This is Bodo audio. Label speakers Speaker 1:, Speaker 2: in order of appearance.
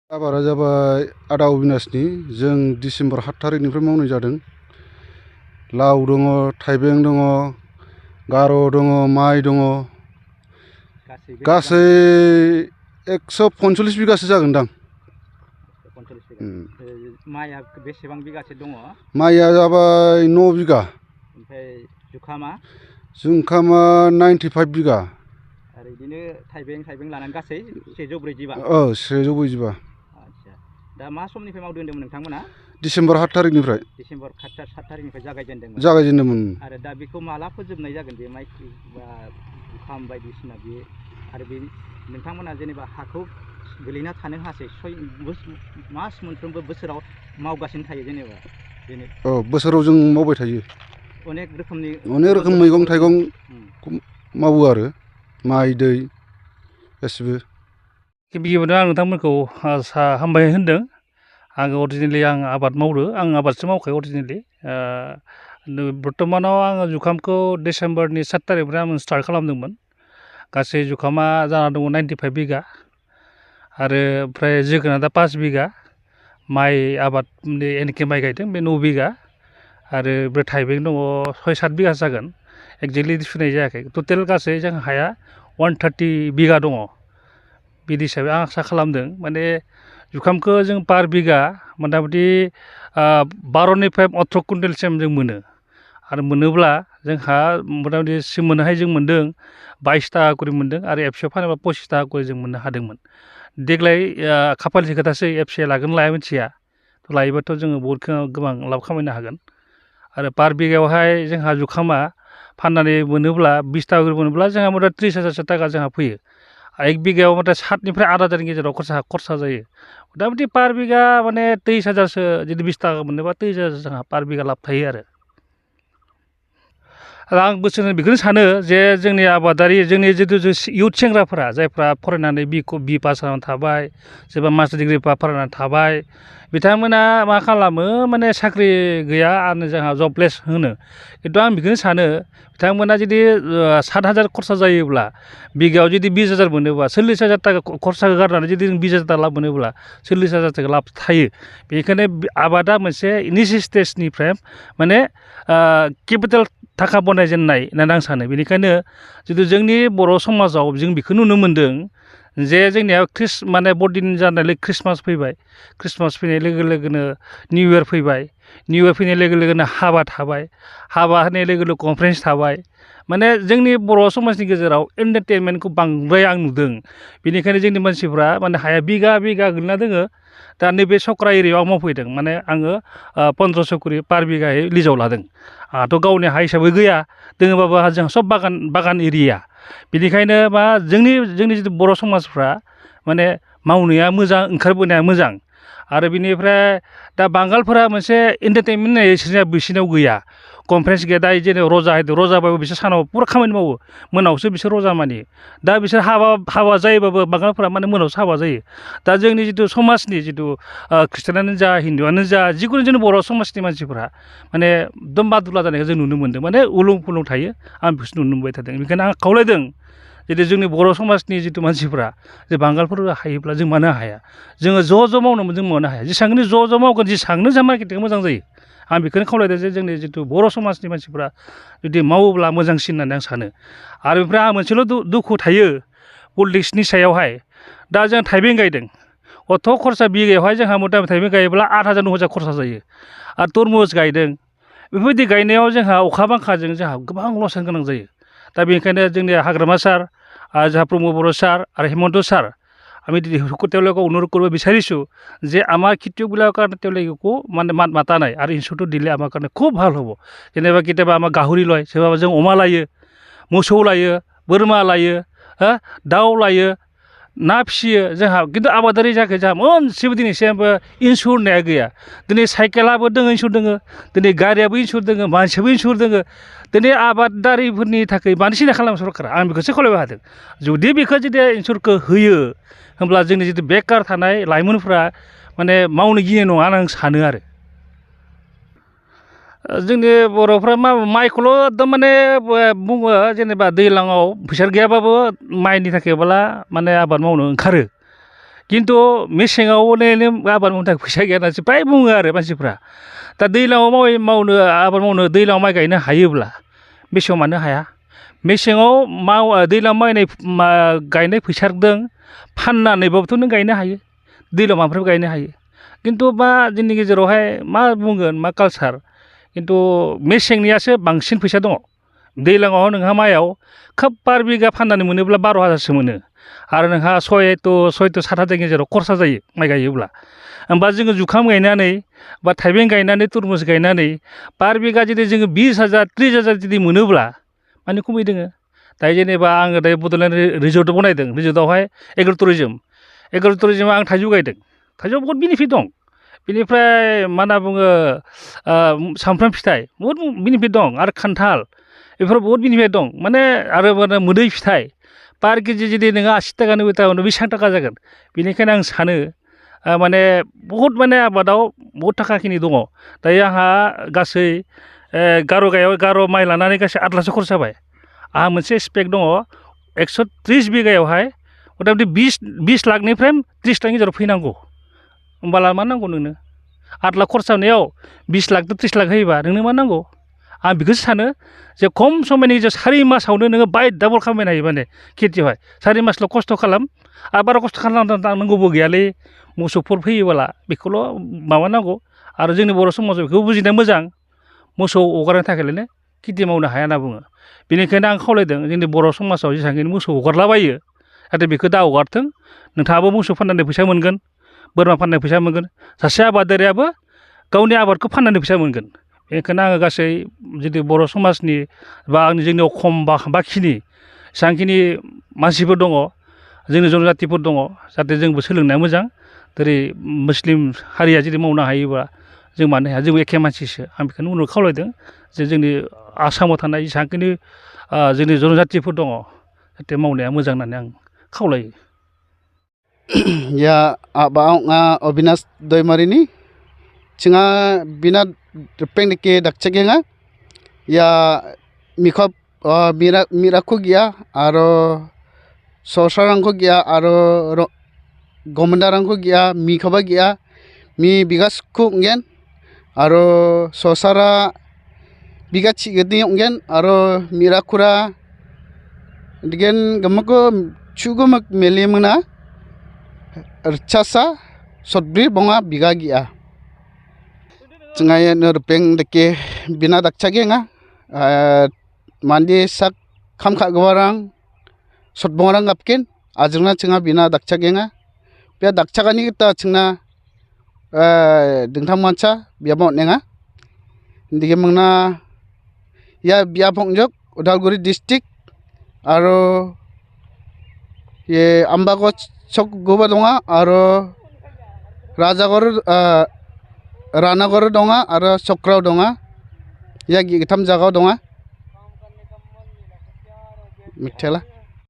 Speaker 1: आबादा जाबाय आदा अबिनाशनि जों डिसेम्बर 7 थारिखनिफ्राय मावनाय जादों। लाव दङ, थाइबें दङ, गार' दङ, माइ दङ। गासै 145 बिगासो जागोनदां।
Speaker 2: 145 बिगा। माइआ बेसेबां बिगासो दङ?
Speaker 1: माइआ जाबाय 9 बिगा।
Speaker 2: ओमफ्राय जुखामा?
Speaker 1: जुखामा 95 बिगा।
Speaker 2: आरो बिदिनो थाइबें लानानै गासै 145?
Speaker 1: 145।
Speaker 2: आच्छा, दा मा समनिफ्राय मावदों होन्दोंमोन नोंथांमोना?
Speaker 1: डिसेम्बर 7 थारिखनिफ्राय।
Speaker 2: डिसेम्बर 7 थारिखनिफ्राय जागायजेनदोंमोन?
Speaker 1: जागायजेनदोंमोन।
Speaker 2: आरो दा बेखौ माला फोजोबनाय जागोन बे माइखौ बा जुखाम बायदिसिना बे आरो बे नोंथांमोना जेनेबा हाखौ गोलैना थानो हासै मास मोनफ्रोमबो बोसोराव मावगासिनो थायो जेनेबा बेनो?
Speaker 1: बोसोराव जों मावबाय थायो।
Speaker 2: अनेक रोखोम
Speaker 1: मैगं थाइगं मावो आरो माइ दै गासिबो।
Speaker 3: गिबियावनो आं नोंथांमोनखौ हामबाय होनदों। आङो अरिजिनेलि आं आबाद मावो, आं आबादसो मावखायो अरिजिनेलि। बर्थमानाव आङो जुखामखौ डिसेम्बरनि 7 थारिखनिफ्राय आं स्टार्ट खालामदोंमोन। गासै जुखामा जाना दङ 95 बिगा आरो ओमफ्राय जोगोनारा 5 बिगा, माइ आबाद एनके माइ गायदों बे 9 बिगा आरो बे थाइबें दङ 6-7 बिगासो जागोन। एक्जेक्टलि सुनाय जायाखै। टटेल गासै जों हाया 130 बिगा दङ। बिदि हिसाबै आं आसा खालामदों माने जुखामखौ जों पार बिगा मथा मथि 12निफ्राय 18 कुइन्टेलसिम जों मोनो। आरो मोनोब्ला जोंहा मथा मथि मोनोहाय जों मोन्दों 22 थाखा करि मोन्दों आरो एफसिआव फानोबा 25 थाखा करि जों मोननो हादोंमोन। देग्लाय खाफालनि खोथासै एफसिआ लागोन लाया मिथिया। लायोबाथ' जोङो बहुद गोबां लाब खामायनो हागोन। आरो पार बिगायावहाय जोंहा जुखामा फाननानै मोनोब्ला 20 थाखा करि मोनोब्ला जोंहा मथा 30,000 थाखा जोंहा फैयो। 1 बिगायाव मथा 7निफ्राय 8 हाजारनि गेजेराव खरसा जायो। मथा मथि पार बिगा माने 23,000सो जुदि 20 थाखा मोनोबा 23,000 जोंहा पार बिगा लाब थायो आरो आं बोसोरै बेखौनो सानो जे जोंनि आबादारि जोंनि जिथु इयुथ सेंग्राफोरा जायफ्रा फरायनानै बि पास जानानै थाबाय, सोरबा मास्टार डिग्रि फरायनानै थाबाय, बिथांमोना मा खालामो माने साख्रि गैया आरो जोंहा जबलेस होनो। खिन्थु आं बेखौनो सानो बिथांमोना जुदि 7,000 खरसा जायोब्ला बिगायाव जुदि 20,000 मोनोबा 40,000 थाखा खरसा गारनानै जुदि 20,000 थाखा लाब मोनोब्ला 40,000 थाखा लाब थायो। बेनिखायनो आबादा मोनसे इनिसियेल स्टेजनिफ्राय माने केपिटेल थाखा बनायजेननाय होननानै आं सानो। बेनिखायनो जितु जोंनि बर' समाजाव जों बेखौ नुनो मोन्दों जे जोंनिया माने बरदिन जानाय ख्रिस्टमास फैबाय। ख्रिस्टमास फैनाय लोगो लोगोनो निउ इयार फैबाय। निउ इयार फैनाय लोगो लोगोनो हाबा थाबाय। हाबा होनाय लोगो लोगो कनफारेन्स थाबाय। माने जोंनि बर' समाजनि गेजेराव एन्टारटेनमेन्टखौ बांद्राय आं नुदों। बेनिखायनो जोंनि मानसिफ्रा माने हाया बिगा गोलैना दोङो। दा नैबे सकरा एरियायाव आं मावफैदों माने आङो 1500 करि पार बिगायै लिजाव लादों। आंहाथ' गावनि हा हिसाबै गैया, दोङोबाबो जोंहा सब बागान एरिया। बेनिखायनो मा जोंनि जितु बर' समाजफ्रा माने मावनाया मोजां, ओंखारबोनाया मोजां। आरो बिनिफ्राय दा बांगालफोरा मोनसे एन्टारटेनमेन्ट होननाय बिसोरनाव गैया। कनफारेन्स गैया। दा जेनेबा रजा होदो, रजाबाबो बिसोर सानाव पुरा खामानि मावो, मोनायावसो बिसोर रजा मानियो। दा बिसोर हाबा जायोबाबो बांगालफोरा माने मोनायावसो हाबा जायो। दा जोंनि जितु समाजनि जितु ख्रिस्टानानो जा हिन्दुआनो जा जिखुनु जोंनि बर' समाजनि मानसिफोरा माने एकदम बादुला जानायखौ जों नुनो मोन्दों। माने उलुं फुलुं थायो। आं बेखौसो नुनो मोनबाय थादों। बेनिखायनो आं खावलायदों जे जोंनि बर' समाजनि जितु मानसिफ्रा जे बांगालफोर हायोब्ला जों मानो हाया? जोङो ज' मावनो जों मावनो हाया। जेसेबांनो ज' मावगोन जेसेबांनो जों मार्केटिंआ मोजां जायो। आं बेखौनो खावलायदों जे जोंनि जितु बर' समाजनि मानसिफ्रा जुदि मावोब्ला मोजांसिन होननानै आं सानो। आरो ओमफ्राय आंहा मोनसेल' दुखु थायो पलिटिक्सनि सायावहाय। दा जों थाइबें गायदों, अथ' खरसा बिगायावहाय जोंहा मथा मथि थाइबें गायोब्ला 8,000 9,000 खरसा जायो। आरो तरमुज गायदों। बेफोरबायदि गायनायाव जोंहा अखा बांखाजों जोंहा गोबां लस जानो गोनां जायो। दा बेनिखायनो जोंनि हाग्रामा सार, जोंहा प्रमद बर' सार আৰু হেমন্ত ছাৰ, আমি তেওঁলোকক অনুৰোধ কৰিব বিচাৰিছোঁ যে আমাৰ খেতিয়কবিলাকৰ কাৰণে তেওঁলোকে একো মানে মাত মাতা নাই আৰু ইনচুৰেঞ্চটো দিলে আমাৰ কাৰণে খুব ভাল হ'ব। যেনেবা কেতিয়াবা আমাৰ গাহৰি লয়, सोरबाबा जों अमा लायो, मोसौ लायो, बोरमा लायो, दाउ लायो, ना फिसियो जोंहा। खिन्थु आबादारि जायाखै जोंहा मोनसेबो दिनैसिमबो इन्सुर होननाया गैया। दिनै साइकेलाबो दोङो इन्सुर दोङो, दिनै गारियाबो इन्सुर दोङो, मानसियाबो इन्सुर दोङो। दिनै आबादारिफोरनि थाखाय मानो सिन्था खालामो सरकारा? आं बेखौसो खावलायबाय थादों। जुदि बेखौ जुदि इन्सुरखौ होयो होमब्ला जोंनि जितु बेकार थानाय लाइमोनफ्रा माने मावनो गिनाय नङा होनना आं सानो आरो। जोंनि बर'फ्रा माइखौल' एकदम माने बुङो जेनेबा दैज्लाङाव फैसा गैयाबाबो माइनि थाखायब्ला माने आबाद मावनो ओंखारो। खिन्थु मेसेङाव आबाद मावनो थाखाय फैसा गैया होननासो फ्राय बुङो आरो मानसिफ्रा दा दैज्लाङाव आबाद मावनो दैज्लाङाव माइ गायनो हायोब्ला मेसेङाव मानो हाया मेसेङाव दैज्लाङाव गायनाय फैसाजों फाननानैबाबोथ' नों गायनो हायो दैज्लाङाव माफ्राय गायनो हायो खिन्थु मा जोंनि गेजेरावहाय मा बुंगोन मा कालसार खिन्थु मेसेंनियासो बांसिन फैसा दङ दैज्लाङाव नोंहा माइयाव खोब पार बिगा फाननानै मोनोब्ला 12,000सो मोनो आरो नोंहा 6 7 हाजार गेजेराव खरसा जायो माइ गायोब्ला होमबा जोङो जुखाम गायनानै बा थाइबें गायनानै तुरमुस गायनानै पार बिगा जुदि जोङो 20,000 30,000 जुदि मोनोब्ला माने खमै दोङो दायो जेनेबा आङो दायो बड'लेण्ड रिजर्ट बनायदों रिजर्टआवहाय एग्र' टुरिजम आं थाइजौ गायदों थाइजौआव बहुद बेनिफिट दं बेनिफ्राय मा होनना बुङो सामफ्राम फिथाइ बहुद बेनिफिट दं आरो खान्थाल बेफोराव बहुद बेनिफिट दं माने आरो मोदै फिथाइ पार केजि जुदि नोङो 80 थाखा 90 थाखा बेसेबां थाखा जागोन बेनिखायनो आं सानो माने बहुद माने आबादाव बहुद थाखाखिनि दङ दायो आंहा गासै गार' माइ लानानै गासै 8 लाखसो खरस जाबाय आंहा मोनसे एक्सपेक्ट दङ 130 बिगायावहाय मथा मथि 20 लाखनिफ्राय 30 लाखनि गेजेराव फैनांगौ होमब्ला मा नांगौ नोंनो 8 लाख खरसा जानायाव 20 लाख 30 लाख होयोबा नोंनो मा नांगौ आं बेखौसो सानो जे खम समनि गेजेराव 4 मासावनो नोङो बाय डाबल खामायनो हायो माने खेथियावहाय 4 मासल' खस्थ' खालाम आरो बारा खस्थ' खालामनांगौबो गैयालै मोसौफोर फैयोबोला बेखौल' माबानांगौ आरो जोंनि बर' समाजाव बेखौ बुजिनाया मोजां मोसौ हगारनो थाखायलायनो खेथि मावनो हाया होनना बुङो बेनिखायनो आं खावलायदों जोंनि बर' समाजाव जेसेबांखिनि मोसौ हगारलाबायो नाथाय बेखौ दा हगारथों नोंथाङाबो मोसौ फाननानै फैसा मोनगोन बोरमा फाननानै फैसा मोनगोन सासे आबादारियाबो गावनि आबादखौ फाननानै फैसा मोनगोन बेनिखायनो आङो गासै जुदि बर' समाजनि बा जोंनियाव खम बाखिनि जेसेबांखिनि मानसिफोर दङ जोंनि जनजातिफोर दङ जाहाथे जोंबो सोलोंनाया मोजां जेरै मुस्लिम हारिया जुदि मावनो हायोबा जों मानो हाया जोंबो एखे मानसिसो आं बेखौनो उनाव खावलायदों जे जोंनि आसामाव थानाय जेसेबांखिनि जोंनि जनजातिफोर दङ जाहाथे मावनाया मोजां होननानै आं खावलायो
Speaker 4: Ya abang Obinas Doimarini Cinga bina pengdeke dakcegenga ya mikop miraku gia aro sosarangko gia aro gomendarangko gia mikoba gia mi bigas ku ngen aro sosara biga cigedi ngen aro mirakura digen gemako chugumak melimuna Rcasa sotbri bonga biga gia cengaya nerpeng deke bina dakcagenga mandi sak kamka gwarang sotbongrang gapkin ajengna cenga bina dakcagenga pia dakcagani kita cengna dengtang manca biabok nenga dige mengna ya biabok jok Udalguri district aro ye ambago sok goba donga aro Rajagor Ranagor donga aro Sokraw donga ya gitam jagaw donga mitela